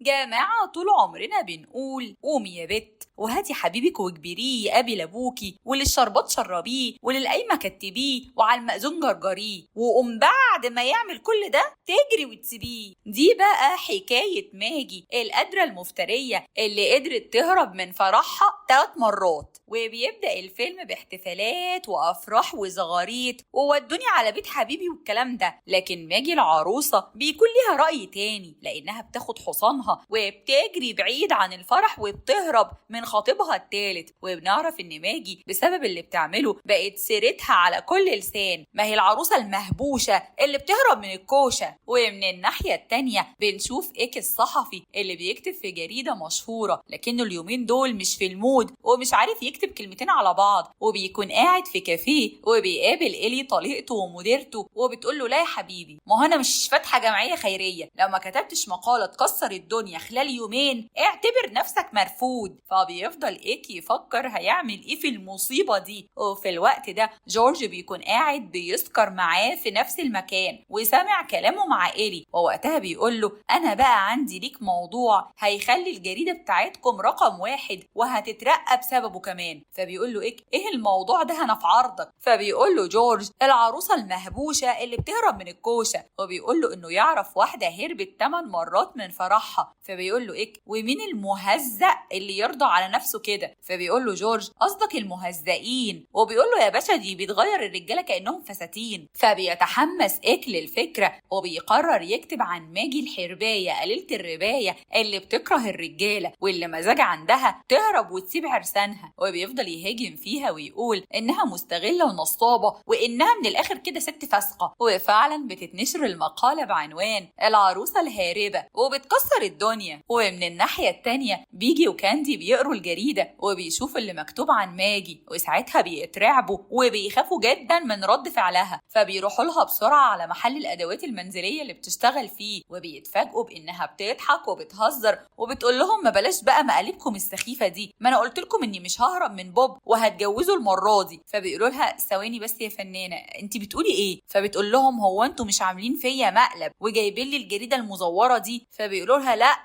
جماعة طول عمرنا بنقول قومي يا بت وهاتي حبيبك واجبريه يقابل ابوكي، وللشربات شربيه، وللقايمه كتبيه، وعلى المأذون جرجريه، وقوم بعد ما يعمل كل ده تجري وتسيبيه. دي بقى حكاية ماجي القادرة المفترية اللي قدرت تهرب من فرحها 3 مرات. وبيبدأ الفيلم باحتفالات وأفراح وزغاريت وودوني على بيت حبيبي والكلام ده، لكن ماجي العروسة بيكون ليها رأي تاني، لأنها بتاخد حصانها وبتجري بعيد عن الفرح وبتهرب من خطيبها التالت. وبنعرف إن ماجي بسبب اللي بتعمله بقت سيرتها على كل لسان، ما هي العروسة المهبوشة اللي بتهرب من الكوشة. ومن الناحية التانية بنشوف إيك الصحفي اللي بيكتب في جريدة مشهورة، لكنه اليومين دول مش في ال mood ومش عارف يكتب كلمتين على بعض، وبيكون قاعد في كافيه وبيقابل إلي طليقته ومديرته وبتقول له لا يا حبيبي، ما هو أنا مش فاتحة جمعية خيرية، لو ما كتبتش مقالة تكسر الدنيا خلال يومين اعتبر نفسك مرفوض. فبيفضل إيك يفكر هيعمل إيه في المصيبة دي. وفي الوقت ده جورج بيكون قاعد بيسكر معاه في نفس المكان وسامع كلامه مع إلي، ووقتها بيقول له أنا بقى عندي ليك موضوع هيخلي الجريدة بتاعتكم رقم 1 وهتترقى بسببه كمان. فبيقول له إيه الموضوع ده، أنا في عرضك. فبيقول له جورج العروسة المهبوشة اللي بتهرب من الكوشة، وبيقول له إنه يعرف واحدة هربت 8 مرات من فرحها. فبيقول له إيه ومين المهزأ اللي يرضى على نفسه كده؟ فبيقول له جورج قصدك المهزئين، وبيقول له يا باشا دي بيتغير الرجالة كأنهم فساتين. فبيتحمس إيك للفكرة وبيقرر يكتب عن ماجي الحرباية قليلة الرباية اللي بتكره الرجالة واللي مزاج عندها تهرب وتسيب عرسانها، وبيفضل يهاجم فيها ويقول إنها مستغلة ونصابة وإنها من الآخر كده ست فاسقة. وفعلا بتتنشر المقالة بعنوان العروسة الهاربة وبتكسر الدنيا. ومن الناحية التانية بيجي وكاندي بيقروا الجريدة وبيشوفوا اللي مكتوب عن ماجي، وساعتها بيترعبوا وبيخافوا جدا من رد فعلها، فبيروحوا لها بسرعة على محل الأدوات المنزلية اللي بتشتغل فيه، وبيتفاجئوا بإنها بتضحك وبتهزر وبتقول لهم ما بلاش بقى مقالبكم السخيفة دي، ما أنا قلت لكم إني مش ههرب من بوب وهتجوزه المرة دي. فبيقولوا لها ثواني بس يا فنانة انت بتقولي ايه؟ فبتقول لهم هو انتوا مش عاملين فيا مقلب وجايبين لي الجريدة المزورة دي؟ فبيقولوا لها لا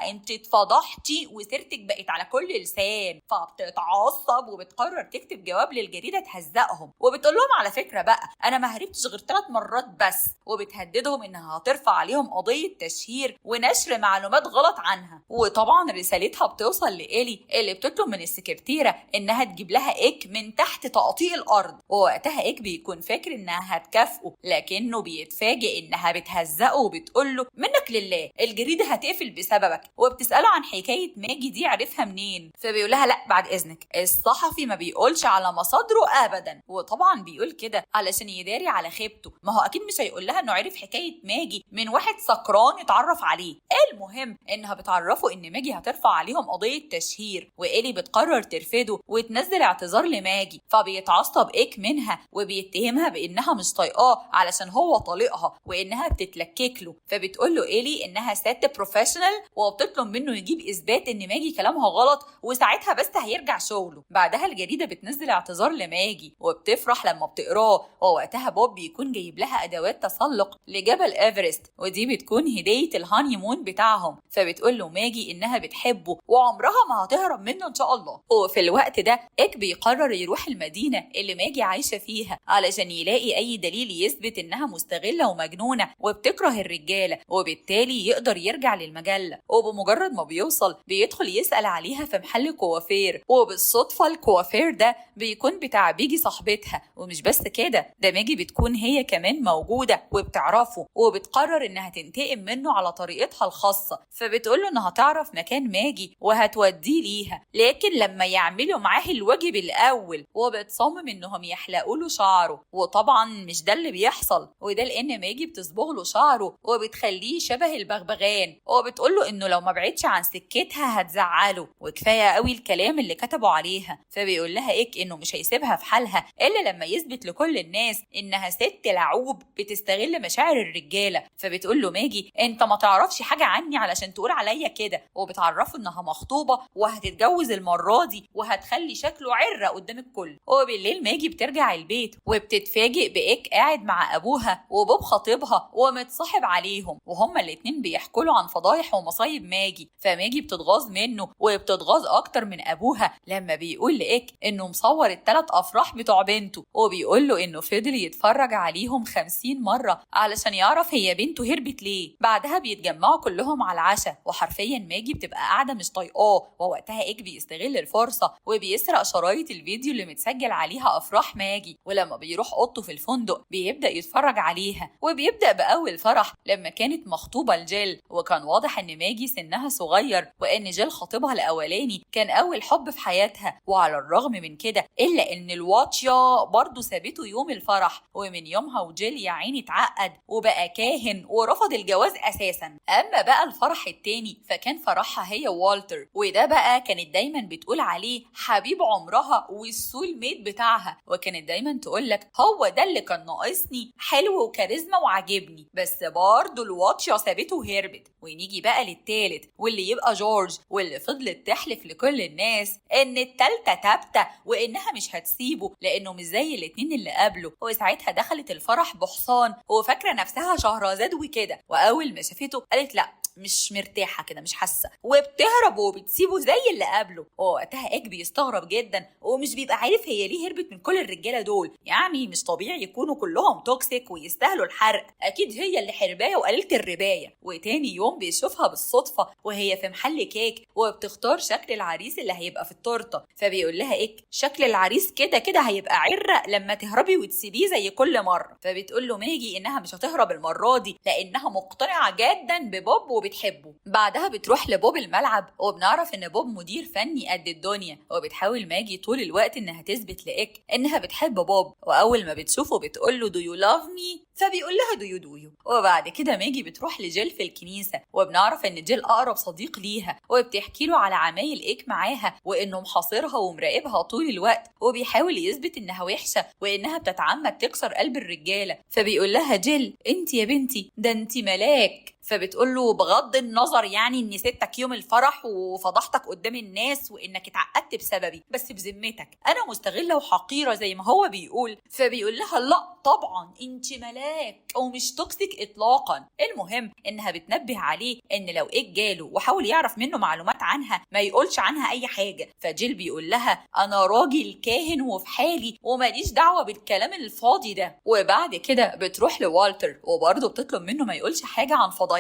انت اتفضحتي وسيرتك بقت على كل لسان. فبتتعصب وبتقرر تكتب جواب للجريدة تهزقهم، وبتقول لهم على فكرة بقى انا ما هربتش غير 3 مرات بس، وبتهددهم انها هترفع عليهم قضية تشهير ونشر معلومات غلط عنها. وطبعا رسالتها بتوصل لإلي اللي بتطلب من السكرتيرة انها تجيب لها إيك من تحت تقطيع الارض، ووقتها إيك بيكون فاكر انها هتكافئه، لكنه بيتفاجئ انها بتهزقه وبتقول له منك لله الجريدة هتقفل بسببك، وبتسأله عن حكاية ماجي دي عرفها منين؟ فبيقول لها لا بعد اذنك الصحفي ما بيقولش على مصادره ابدا. وطبعا بيقول كده علشان يداري على خيبته، ما هو اكيد مش هيقول لها انه عرف حكاية ماجي من واحد سكران اتعرف عليه. المهم انها بتعرفه ان ماجي هترفع عليهم قضية تشهير، وإلي بتقرر ترفضه وتنزل اعتذار لماجي. فبيتعصب إيك منها وبيتهمها بانها مش طايقاه علشان هو طليقها وانها بتتلكك له. فبتقول له إلي انها ست professional وبتطلب منه يجيب اثبات ان ماجي كلامها غلط وساعتها بس هيرجع شغله. بعدها الجريدة بتنزل اعتذار لماجي وبتفرح لما بتقراه، ووقتها بوب بيكون جايب لها ادوات تسلق لجبل ايفرست ودي بتكون هديه ال honeymoon بتاعهم. فبتقول له ماجي انها بتحبه وعمرها ما هتهرب منه ان شاء الله. وفي الوقت ده إيك بيقرر يروح المدينة اللي ماجي عايشه فيها علشان يلاقي اي دليل يثبت انها مستغله ومجنونه وبتكره الرجالة، وبالتالي يقدر يرجع للمجله. وبمجرد ما بيوصل بيدخل يسأل عليها في محل كوافير، وبالصدفه الكوافير ده بيكون بتاع بيجي صاحبتها. ومش بس كده، ده ماجي بتكون هي كمان موجودة وبتعرفه، وبتقرر انها تنتقم منه على طريقتها الخاصة. فبتقول له انها تعرف مكان ماجي وهتوديه ليها، لكن لما يعملوا معاه الواجب الاول، وبتصمم انهم يحلقوا له شعره. وطبعا مش ده اللي بيحصل، وده لان ماجي بتصبغ له شعره وبتخليه شبه البغبغان، وبتقول له انه لو ما بعدش عن سكتها هتزعله، وكفاية قوي الكلام اللي كتبه عليها. فبيقول لها إيك انه مش هيسيبها في حالها الا لما يثبت لكل الناس انها ست لعوب بتستغل مشاعر الرجالة. فبتقول له ماجي انت ما تعرفش حاجة عني علشان تقول عليا كده، وبتعرفه انها مخطوبه وهتتجوز المرة دي وهتخلي شكله عره قدام الكل. وبالليل ماجي بترجع البيت وبتتفاجئ بإيك قاعد مع ابوها وبوب خطيبها ومتصاحب عليهم، وهما الاتنين بيحكوا له عن فضايح فضايح ومصايب ماجي. فماجي بتتغاظ منه وبتتغاظ اكتر من ابوها لما بيقول لإيك انه مصور ال3 افراح بتوع بنته، وبيقول له انه فضل يتفرج عليهم 50 مرة علشان يعرف هي بنته هربت ليه. بعدها بيتجمعوا كلهم على العشاء، وحرفيا ماجي بتبقى قاعدة مش طايقاه، ووقتها إيك بيستغل الفرصة وبيسرق شرايط الفيديو اللي متسجل عليها افراح ماجي. ولما بيروح اوضته في الفندق بيبدا يتفرج عليها، وبيبدا باول فرح لما كانت مخطوبه لجيل، وكان واضح ان ماجي سنها صغير وان جيل خطيبها الاولاني كان اول حب في حياتها. وعلى الرغم من كده الا ان الواطيه برضه سابته يوم الفرح، ومن يومها وجيل يا عيني اتعقد وبقى كاهن ورفض الجواز اساسا. اما بقى الفرح التاني فكان فرحها هي ووالتر، وده بقى كانت دايما بتقول عليه حبيب عمرها وال soulmate بتاعها، وكانت دايما تقولك هو ده اللي كان ناقصني، حلو وكاريزما وعاجبني، بس برضه الواطيه سابته وهربت. ونيجي بقى للتالت واللي يبقى جورج، واللي فضلت تحلف لكل الناس ان التالتة تابتة وانها مش هتسيبه لانه مش زي الاتنين اللي قبله. وساعتها دخلت الفرح بحصان وفاكره نفسها شهرزاد وكده، واول ما شافته قالت لا مش مرتاحة كده، مش حاسه، وبتهرب وبتسيبه زي اللي قبله. ووقتها ايك بيستغرب جدا ومش بيبقى عارف هي ليه هربت من كل الرجالة دول، يعني مش طبيعي يكونوا كلهم toxic ويستاهلوا الحرق، اكيد هي اللي حربايه وقليله الربايه. وتاني يوم بيشوفها بالصدفة وهي في محل كيك وبتختار شكل العريس اللي هيبقى في التورتة، فبيقول لها ايك شكل العريس كده كده هيبقى عرق لما تهربي وتسيبيه زي كل مرة. فبتقول له ماجي انها مش هتهرب المرة دي لانها مقتنعة جدا ببوب وبتحبه. بعدها بتروح لبوب الملعب، وبنعرف ان بوب مدير فني قد الدنيا، وبتحاول ماجي طول الوقت انها تثبت لإيك انها بتحب بوب، واول ما بتشوفه بتقول له do you love me، فبيقول لها do you do you. وبعد كده ماجي بتروح لجيل في الكنيسة، وبنعرف ان جيل اقرب صديق ليها، وبتحكي له على عمايل إيك معاها وانه محاصرها ومراقبها طول الوقت وبيحاول يثبت انها وحشة وانها بتتعمد تكسر قلب الرجالة. فبيقول لها جيل انت يا بنتي ده انت ملاك. فبتقول له بغض النظر يعني اني سبتك يوم الفرح وفضحتك قدام الناس وانك اتعقدت بسببي، بس بذمتك انا مستغله وحقيره زي ما هو بيقول؟ فبيقول لها لا طبعا انت ملاك ومش toxic اطلاقا. المهم انها بتنبه عليه ان لو ايه جاله وحاول يعرف منه معلومات عنها ما يقولش عنها اي حاجة. فجيل بيقول لها انا راجل كاهن وفي حالي وماليش دعوه بالكلام الفاضي ده. وبعد كده بتروح لوالتر وبرضه بتطلب منه ما يقولش حاجة عن فضايحها،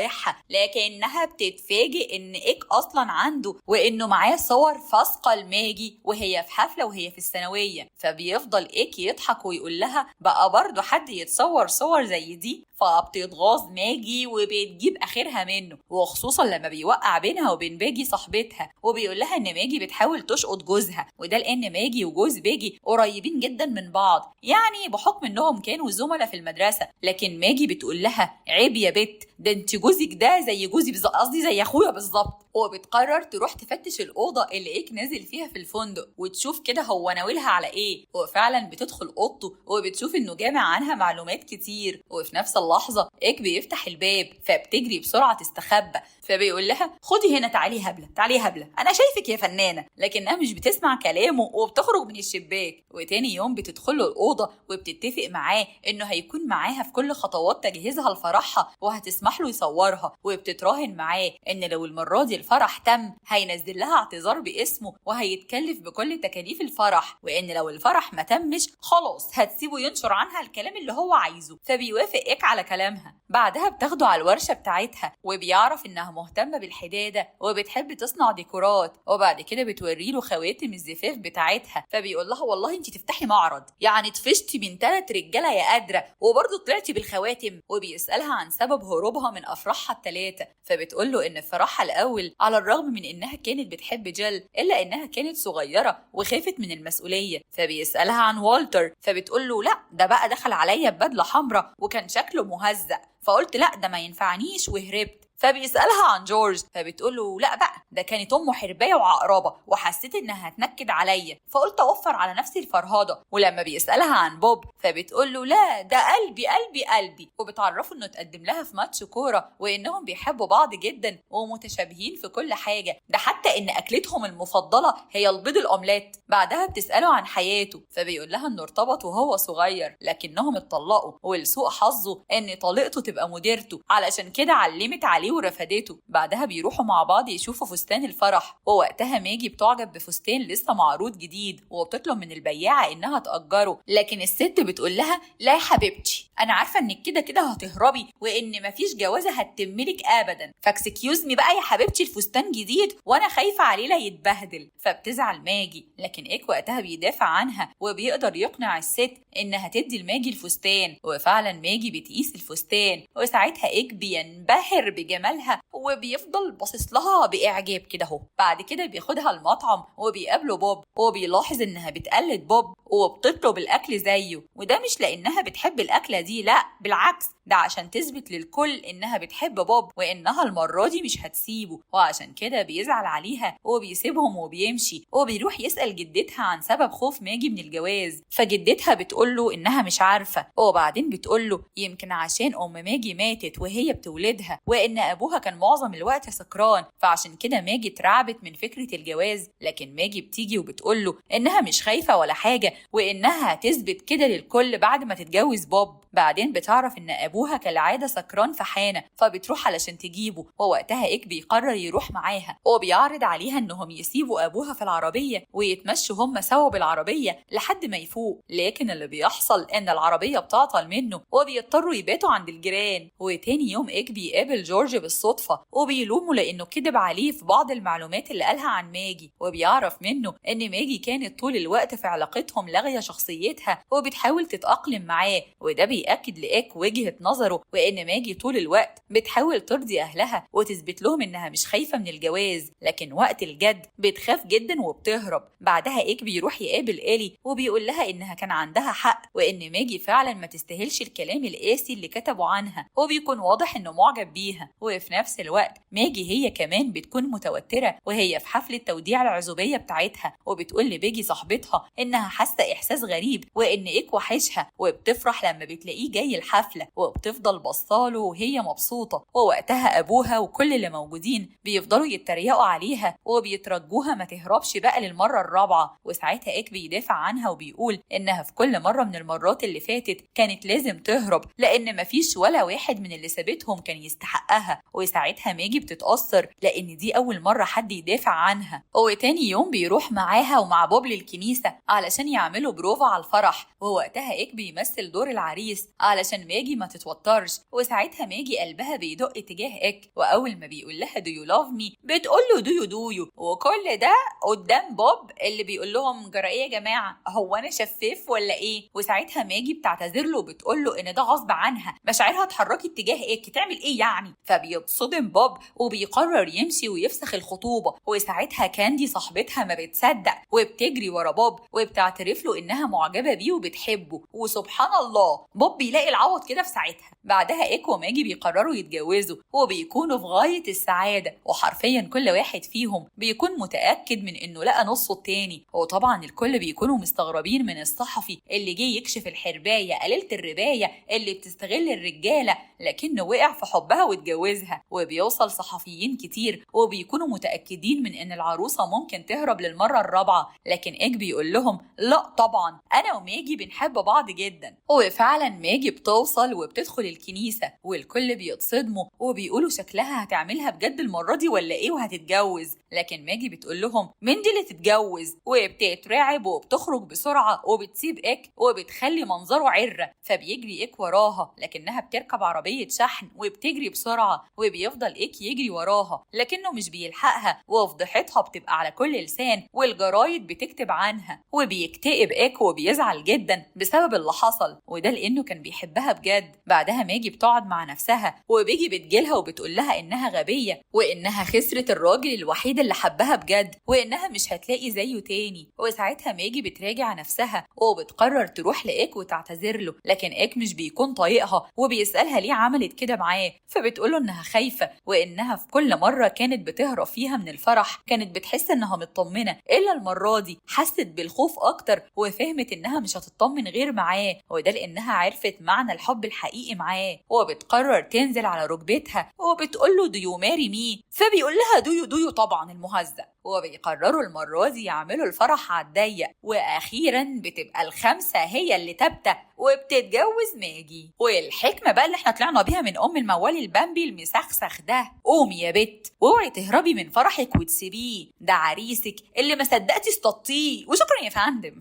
لكنها بتتفاجئ ان ايك اصلا عنده وانه معاه صور فاسقه لماجي وهي في حفلة وهي في الثانوية. فبيفضل ايك يضحك ويقول لها بقى برضه حد يتصور صور زي دي؟ فبتتغاظ ماجي وبتجيب اخرها منه، وخصوصا لما بيوقع بينها وبين باجي صاحبتها، وبيقول لها ان ماجي بتحاول تشقط جوزها، وده لان ماجي وجوز باجي قريبين جدا من بعض يعني بحكم انهم كانوا زملاء في المدرسة. لكن ماجي بتقول لها عيب يا بت، ده انت جوزك ده زي جوزي قصدي زي اخويا بالظبط. وبتقرر تروح تفتش الاوضة اللي ايك نازل فيها في الفندق وتشوف كده هو ناويلها على ايه. وفعلا بتدخل اوضته وبتشوف انه جامع عنها معلومات كتير. وفي نفس اللحظة ايك بيفتح الباب فبتجري بسرعة تستخبى، فبيقول لها خدي هنا تعالي هبلة تعالي هبلة انا شايفك يا فنانة، لكنها مش بتسمع كلامه وبتخرج من الشباك. وتاني يوم بتدخل له الاوضة وبتتفق معاه انه هيكون معاها في كل خطوات تجهيزها لفرحها وهتسمح له يصورها، وبتتراهن معاه ان لو المرة دي الفرح تم هينزل لها اعتذار باسمه وهيتكلف بكل تكاليف الفرح، وان لو الفرح ما تمش خلاص هتسيبه ينشر عنها الكلام اللي هو عايزه. فبيوافق ايك على كلامها. بعدها بتاخده على الورشة بتاعتها وبيعرف انها مهتمة بالحداده وبتحب تصنع ديكورات، وبعد كده بتوري له خواتم الزفاف بتاعتها. فبيقول لها والله انت تفتحي معرض، يعني طفشتي من 3 رجاله يا قادرة وبرضه طلعتي بالخواتم. وبيسالها عن سبب هروبها من افراحها ال3، فبتقول له ان فرحها الاول على الرغم من انها كانت بتحب جيل الا انها كانت صغيرة وخافت من المسؤولية. فبيسالها عن والتر، فبتقول له لا ده بقى دخل عليا ببدله حمراء وكان شكله مهزأ، فقلت لا ده ما ينفعنيش وهربت. فبيسألها عن جورج، فبتقول له لا بقى ده كانت امه حربايه وعقربه وحسيت انها هتنكد عليا فقلت اوفر على نفسي الفرهده. ولما بيسألها عن بوب فبتقول له لا ده قلبي قلبي قلبي، وبتعرفه انه تقدم لها في ماتش كورة وانهم بيحبوا بعض جدا ومتشابهين في كل حاجة، ده حتى ان اكلتهم المفضلة هي البيض الاومليت. بعدها بتسأله عن حياته، فبيقول لها انه ارتبط وهو صغير لكنهم اتطلقوا، ولسوء حظه ان طليقته تبقى مديرته علشان كده علمت عليه عليه ورفدته. بعدها بيروحوا مع بعض يشوفوا فستان الفرح، ووقتها ماجي بتعجب بفستان لسه معروض جديد وبتطلب من البياعة انها تأجره، لكن الست بتقول لها لا يا حبيبتي انا عارفه انك كده كده هتهربي وان مفيش جوازه هتتملك ابدا، ف excuse me بقى يا حبيبتي الفستان جديد وانا خايفة عليه لا يتبهدل. فبتزعل ماجي، لكن ايك وقتها بيدافع عنها وبيقدر يقنع الست انها تدي لماجي الفستان، وفعلا ماجي بتقيس الفستان، وساعتها ايك بينبهر بجمالها وبيفضل باصص لها باعجاب كده اهو. بعد كده بياخدها المطعم وبيقابلوا بوب، وبيلاحظ انها بتقلد بوب وبتطلب الاكل زيه، وده مش لانها بتحب الاكلة دي، لا بالعكس ده عشان تثبت للكل انها بتحب بوب وانها المرة دي مش هتسيبه، وعشان كده بيزعل عليها وبيسيبهم وبيمشي، وبيروح يسال جدتها عن سبب خوف ماجي من الجواز، فجدتها بتقول له انها مش عارفه، وبعدين بتقول له يمكن عشان ام ماجي ماتت وهي بتولدها وان ابوها كان معظم الوقت سكران، فعشان كده ماجي اترعبت من فكرة الجواز. لكن ماجي بتيجي وبتقول له انها مش خايفة ولا حاجة وانها هتثبت كده للكل بعد ما تتجوز بوب. بعدين بتعرف ان ابوها كالعادة سكران في حانة، فبتروح علشان تجيبه، ووقتها ايك بيقرر يروح معاها وبيعرض عليها انهم يسيبوا ابوها في العربية ويتمشوا هم سوا بالعربية لحد ما يفوق، لكن اللي بيحصل ان العربية بتعطل منه وبيضطروا يباتوا عند الجيران. وتاني يوم ايك بيقابل جورج بالصدفة وبيلومه لانه كذب عليه في بعض المعلومات اللي قالها عن ماجي، وبيعرف منه ان ماجي كانت طول الوقت في علاقتهم لاغية شخصيتها وبتحاول تتاقلم معاه، وده بيأكد لإيك وجهة نظره وإن ماجي طول الوقت بتحاول ترضي أهلها وتثبت لهم إنها مش خايفة من الجواز، لكن وقت الجد بتخاف جدا وبتهرب. بعدها إيك بيروح يقابل إلي وبيقول لها إنها كان عندها حق وإن ماجي فعلا ما تستاهلش الكلام القاسي اللي كتبه عنها، وبيكون واضح إنه معجب بيها. وفي نفس الوقت ماجي هي كمان بتكون متوترة وهي في حفلة توديع العزوبية بتاعتها، وبتقول لبيجي صاحبتها إنها حاسة إحساس غريب وإن إيك وحشها، وبتفرح لما بتلاقيه جاي الحفلة وبتفضل بصاله وهي مبسوطة. ووقتها أبوها وكل اللي موجودين بيفضلوا يتريقوا عليها وبيترجوها ما تهربش بقى للمرة الرابعة، وساعتها إيك بيدافع عنها وبيقول إنها في كل مرة من المرات اللي فاتت كانت لازم تهرب لأن مفيش ولا واحد من اللي سابتهم كان يستحقها. وساعتها ماجي بتتأثر لأن دي أول مرة حد يدافع عنها. وتاني يوم بيروح معاها ومع بوب للكنيسة علشان يعملوا بروفا على الفرح، ووقتها إيك بيمثل دور العريس علشان ماجي ما تتوترش، وساعتها ماجي قلبها بيدق تجاه إيك، وأول ما بيقول لها do you love me بتقول له do you do you، وكل ده قدام بوب اللي بيقول لهم جرى ايه يا جماعة هو انا شفاف ولا ايه؟ وساعتها ماجي بتعتذر له وبتقول له ان ده غصب عنها، مشاعرها اتحركت تجاه إيك، تعمل ايه يعني؟ فبيتصدم بوب وبيقرر يمشي ويفسخ الخطوبة. وساعتها كاندي صاحبتها ما بتصدق وبتجري ورا بوب وبتعترف له انها معجبه بيه وبتحبه، وسبحان الله بوب بيلاقي العوض كده في ساعتها. بعدها إيك وماجي بيقرروا يتجوزوا وبيكونوا في غاية السعادة، وحرفيا كل واحد فيهم بيكون متأكد من انه لقى نصه التاني. وطبعا الكل بيكونوا مستغربين من الصحفي اللي جه يكشف الحرباية قليلة الرباية اللي بتستغل الرجالة، لكنه وقع في حبها واتجوزها. وبيوصل صحفيين كتير وبيكونوا متأكدين من ان العروسة ممكن تهرب للمرة الرابعة، لكن إيك بيقول لهم لا طبعا انا وماجي بنحب بعض جدا. وفعلا ماجي بتوصل وبتدخل الكنيسة والكل بيتصدموا وبيقولوا شكلها هتعملها بجد المرة دي ولا ايه وهتتجوز، لكن ماجي بتقول لهم مين دي اللي تتجوز، وبتترعب وبتخرج بسرعة وبتسيب إيك وبتخلي منظره عرة، فبيجري إيك وراها لكنها بتركب عربية شحن وبتجري بسرعة، وبيفضل إيك يجري وراها لكنه مش بيلحقها، وفضيحتها بتبقى على كل لسان والجرايد بتكتب عنها. وبيكتئب إيك وبيزعل جدا بسبب اللي حصل، وده لأنه كان بيحبها بجد. بعدها ماجي بتقعد مع نفسها وبيجي بتجيلها وبتقول لها إنها غبية وإنها خسرت الراجل الوحيد اللي حبها بجد وإنها مش هتلاقي زيه تاني. وساعتها ماجي بتراجع نفسها وبتقرر تروح لإيك وتعتذر له، لكن إيك مش بيكون طايقها وبيسألها ليه عملت كده معاه، فبتقوله إنها خايفة وإنها في كل مرة كانت بتهرب فيها من الفرح كانت بتحس إنها مطمنة، إلا المرة دي حست بالخوف أكتر وفهمت إنها مش هتطمن غير معاه، وده لأنها عرفت معنى الحب الحقيقي معاه. وبتقرر تنزل على ركبتها وبتقول له do you marry me، فبيقول لها do you do you طبعا. طبعا المهزأ. وبيقرروا المرة دي يعملوا الفرح على الضيق، واخيرا بتبقى الخمسة هي اللي تابتة وبتتجوز ماجي. والحكمة بقى اللي احنا طلعنا بيها من ام الموال البامبي المسخسخ ده، قومي يا بت واوعي تهربي من فرحك وتسيبيه، ده عريسك اللي ما صدقتي اصطدتيه. وشكرا يا فندم.